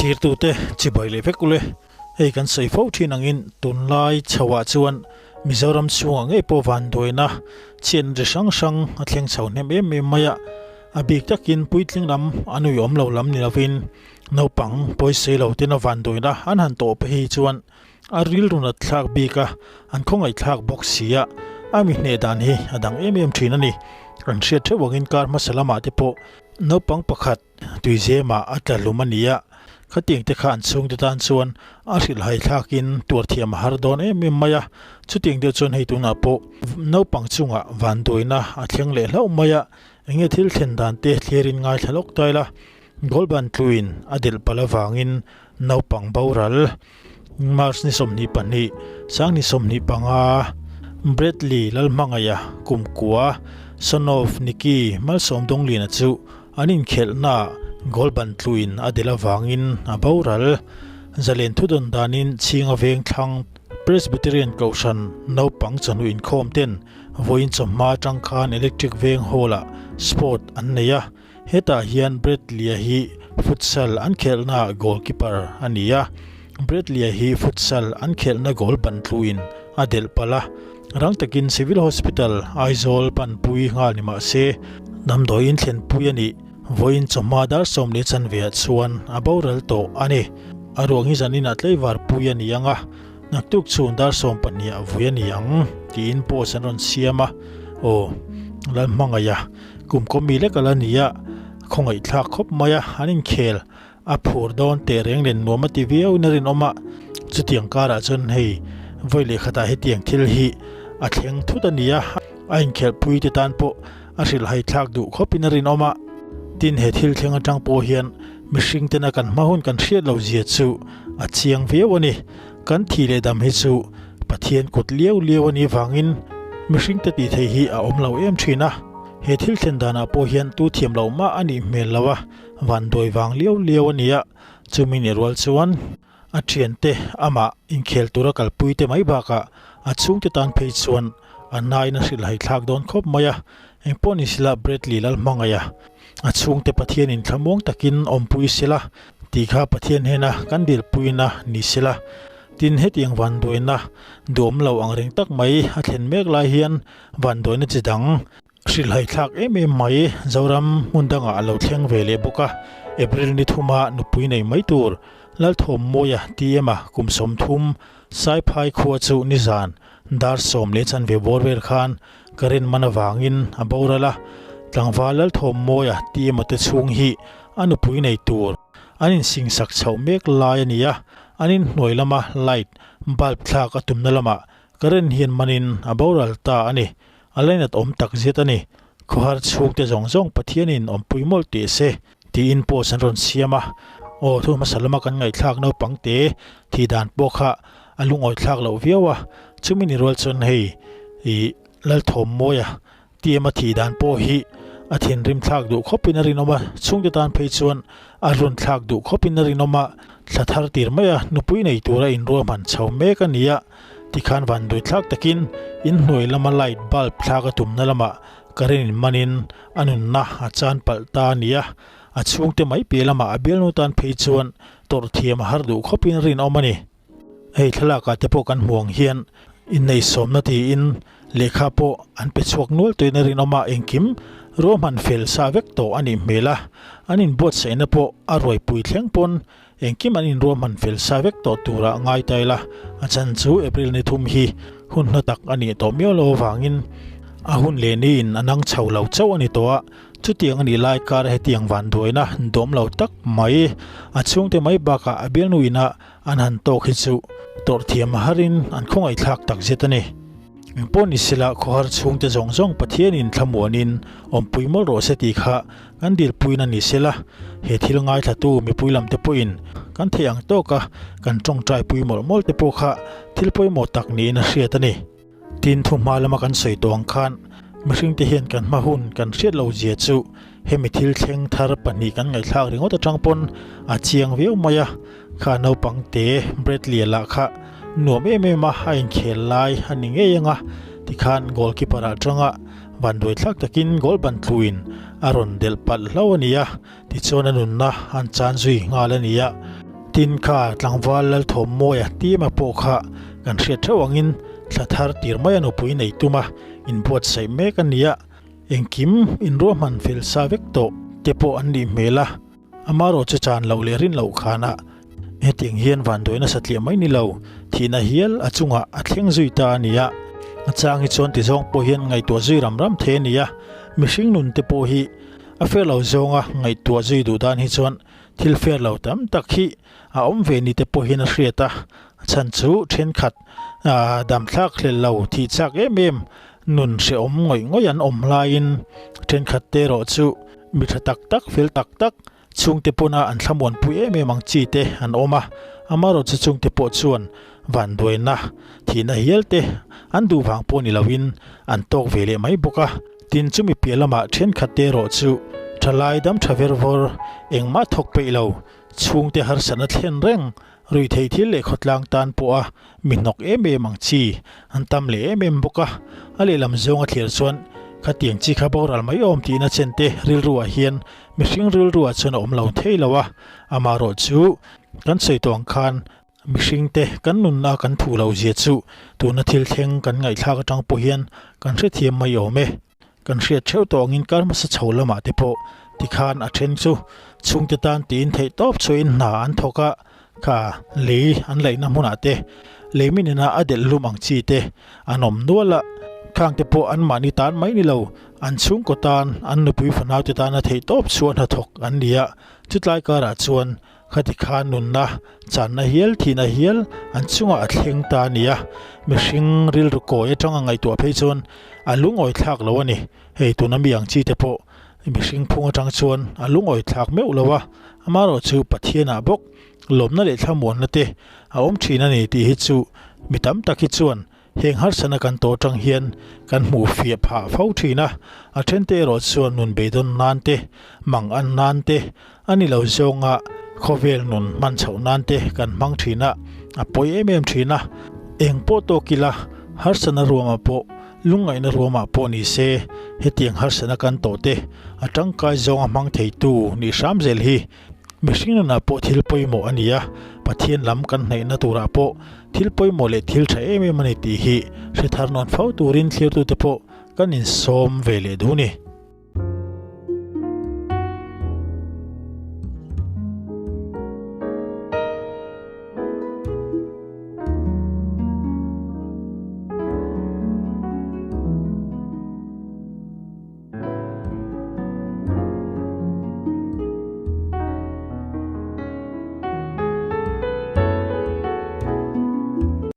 Thlirtute chibai leh vek ule. Hei kan sawi fo thin angin tunlai chhoah chuan Mizoram chhungah ngei pawh vanduaina chhiatna chi hrang hrang a thleng chho hnem em em mai a. A bik takin puitling lam an uiawm lo lam ni lovin naupang pawisei lo tena vanduaina an han tawh phei hi chuan A rilru nat thlak bik a, an khawngaih thlak bawk si a, a mi hneh dan hi a dang em em thin a ni. Kan hriat theuh angin kar hmasa lamah te pawh naupang pakhat tuizemah a tla hlum a ni a, khatiang te kha an chhungte tan chuan a hrilhhai thlakin tuar thiam a har dawn em em mai a, chutiang deuh chuan hei tunah pawh naupang chungah vanduaina a thleng leh hlauh mai a, enge thil thlen dan te thlirin ngaithla lawk ta ila, Goalban tluin a delh palh avangin naupang boral. March ni 22, Sangni 25, Bradley Lalhmangaia kumkua, son of Nicky Malsawm Dawngliana chu an inkhelhnaah goal ban tluin a delh avangin a boral. Zalen thudawn danin Chhinga Vengthlang Presbyterian Kohhran naupang chawhnu inkhawm ten vawiin chawhma atang khan Electric Veng Hall-ah sport an nei a. Hetah hian Bradley-a hi futsal an khelhna goalkeeper a ni a, Bradley-a hi futsal an khelhna goal ban tluin a delh palh a, rang takin Civil Hospital, Aizawl panpui nghal ni mah se, damdawiin thlenpui a nih vawiin chawhma dar 10 leh ah chuan a boral tawh a ni. A ruang hi zaninah tleivar pui a ni ang a, naktuk chhun dar 12 ah vui a ni ang tiin post an rawn siam a, aw Lalhmangaiha. Kum kawmi lek a la ni a, khawngaih thlak khawp mai a, an inkhel a phur dawn teh reng len nuam a ti viau in a rinawm a, chutiang karah chuan hei vawi leh khatah hetiang thil hi a thleng thut a ni a, a inkhelh pui te tan pawh a hrilhhai thlak duh khawp in a rinawm a, tin he thil thleng atang pawh hian mihring tena kan hma hun kan hriat lo zia chu a chiang viau a ni, kan thih leh dam hi chu Pathian kut liau liau a nih vangin mihring te tih theih hi a awm lo em thin a, he thil thlen danah pawh hian tu thiam loh mah a nih hmel lo a, vanduai vang liau liau a ni a, chumi ni rual chuan a thiante amah inkhel tura kalpui te mai bakah a chhungte tan phei chuan a nain a hrilhhai thlak dawn khawp mai a, engpawh ni sela Bradley Lalhmangaih a, a chhungte Pathianin thlamuang takin awmpui sela tih kha Pathian hnena kan dilpuina ni sela. Tin, hetiang vanduaina duhawm lo ang reng tak mai a thlen mek lai hian vanduaina chi dang hrilhhai thlak em em mai Zoram hmun dangah a lo thleng ve leh bawk a. April ni thuma nupui nei mai tur Lalthawmmawia TM a kum 30 Saiphai khua chu nizan dar 10:15 bawr vel khan current man avangin a boral a. Tlangval Lalthawmmawia TM a te chhung hi a nupui nei tur an insingsak chhoh mek lai a ni a. An inhnuai lama light bulb thlak a tumna lamah current hian manin a boral ta a ni. A lainat awm tak zet a ni. Khawhar chhungte zawng zawng Pathianin awmpui mawlh teh se tiin post an rawn siam a. Aw thu hmasa lama kan ngaihthlak naupang te thih dan pawh kha a lungawi thlak loh viau a. Chumi ni rual chuan hei ih Lalthawmmawia TM a thih dan pawh hi a thinrim thlak duh khawpin a rinawm a, chhungte tan phei chuan a run thlak duh khawpin a rinawm a, thla thar tir mai a, nupui nei tura inruahman chho mek a ni a, tikhan vanduai thlak takin inhnuai lama light bulb thlak a tumna lamah current in manin a nunna a chan palh ta a ni a, a chhungte mai piah lamah a bialnu tan phei chuan tawrh thiam a har duh khawpin a rinawm a ni. Hei thlalakah te pawh kan hmuh ang hian inneihsawmna tiin lehkha pawh an pe chhuak nual tuin a rinawm a, engkim ruahman fel sa vek tawh a nih hmel a, an inbuatsaihna pawh a ruaipui thleng pawn engkim an inruahman fel sa vek tawh turah ngai ta ila, a chan chu April ni thum hi hun hna tak a nih tawh miau lo avangin a hun leh niin a nang chho lo chauh a ni tawh a. Chutiang a nih lai kar hetiang vanduaina dawm lo tak mai a chhungte mai bakah a bialnu ina an han tawk hi chu tawrh thiam a harin an khawngaihthlak tak zet a ni. Engpawh ni sela khawhar chhungte zawng zawng Pathianin thlamuanin awmpui mawlh rawh se tih kha kan dilpuina ni sela, he thil ngaithlatu mipui lamte pawhin kan theih ang tawka kan tawngtaipui mawlh mawlh te pawh kha thil pawimawh tak niin a hriat a ni. Tin, thu hma lama kan sawi tawh ang khan mihringte hian kan hma hun kan hriat lo zia chu hemi thil thleng thar pahnih kan ngaihthlak ringawt atang pawn a chiang viau mai a. Kha naupang te Bradley-a lah kha nuam em em a, a inkhel lai a ni ngei ang a, tikhan goalkeeper ah atanga vanduai thlak takin goal ban tluin a rawn delh palh hlauh a ni a, tichuan a nunna an chan zui nghal a ni a. Tin kha tlangval Lalthawmmawia tima pawh kha kan hriat theuh angin thla thar tir mai a nupui nei tum a, inbuatsaih mek a nia. Engkim inruahman fel sa vek tawh te pawh an nih hmel a, amarawh chu chan loh leh rin loh khanah hetiang hian vanduai nasa tliah mai ni lo, thihna hial a chungah a thleng zui ta a ni a. A chang hi chuan tizawng pawh hian ngaihtuah zui ram ram thei a ni a, mihring nun te pawh hi a fair lo zawnga ngaihtuah zui duh dan hi chuan thil fair lo tam tak hi a awm ve ni te pawh hian a hriat a, a chhan chu thenkhat damthlak hlel lo thih chak em em nun hrehawm ngawih ngawih an awm laiin thenkhat te erawh chu mi tha tak tak fel tak tak chhungte pawna an thlamuanpui em em ang chi te an awm a, amaherawhchu chungte pawh chuan vanduaina thihna hial te an duh vang pawh ni loin an tawk ve leh mai bawk a. Tin chumi piah lamah thenkhat te erawh chu thalai dam tha ver vawr engmah thawk peih lo chhungte harsatna thlen reng ruihtheih thil leh khawtlang tan pawha mi hnawk em em ang chi an tam leh em em bawk a, a lehlam zawnga thlir chuan khatiang chi kha boral mai awm tihna chen te rilruah hian mihring rilruah chuan a awm lo thei lo a, amaherawh chu kan sawi tawh ang khan mihring te kan nunna kan thuh loh zia chu tuna thil thleng kan ngaihthlak atang pawh hian kan hrethiam mai awm e. Kan hriat theuh tawh angin kar hmasa chho lamah te pawh tikhan a then chu chhungte tan tiin theih tawp chhuahin hna an thawk a, kha lei an laihna hmunah te lei min ina a delh hlum ang chi te an awm nual a, khang te pawh anmahni tan mai ni lo, an chhungkaw tan, an nupui fanau te tana theih tawp chhuah hnathawk an ni a, chutlai karah chuan Khati khan nunna, channa hial, thihna hial an chungah a thleng ta a ni a, mihring rilru kawi atanga ngaihtuah phei chuan a lungawi thlak lo a ni. Hei tuna mi ang chi te pawh mihring phung atang chuan a lungawi thlak meuh lo a, amaherawh chu Pathianah bawk lawmna leh thlamuanna te a awm thin a ni tih hi chu mi tam tak hi chuan Heng harsatna kan tawh atang hian kan hmuh fiah phah fo thin a, a thente erawh chuan nun beidawn nan te, mang an nan te, a ni lo zawnga khawvel nun hman chhoh nan te kan hmang thin a, a pawi em em thin a. Eng pawh tawk ila, harsatna ruamah pawh, lungngaihna ruamah pawh ni se, hetiang harsatna kan tawh te a tangkai zawnga hmang theitu nih hram zel hi Mihring nunah pawh thil pawimawh a ni a, Pathian lam kan hnaihna turah pawh thil pawimawh leh thil tha em em a ni tih hi hre thar nawn fo turin thlirtute pawh kan insawm ve leh duh a ni.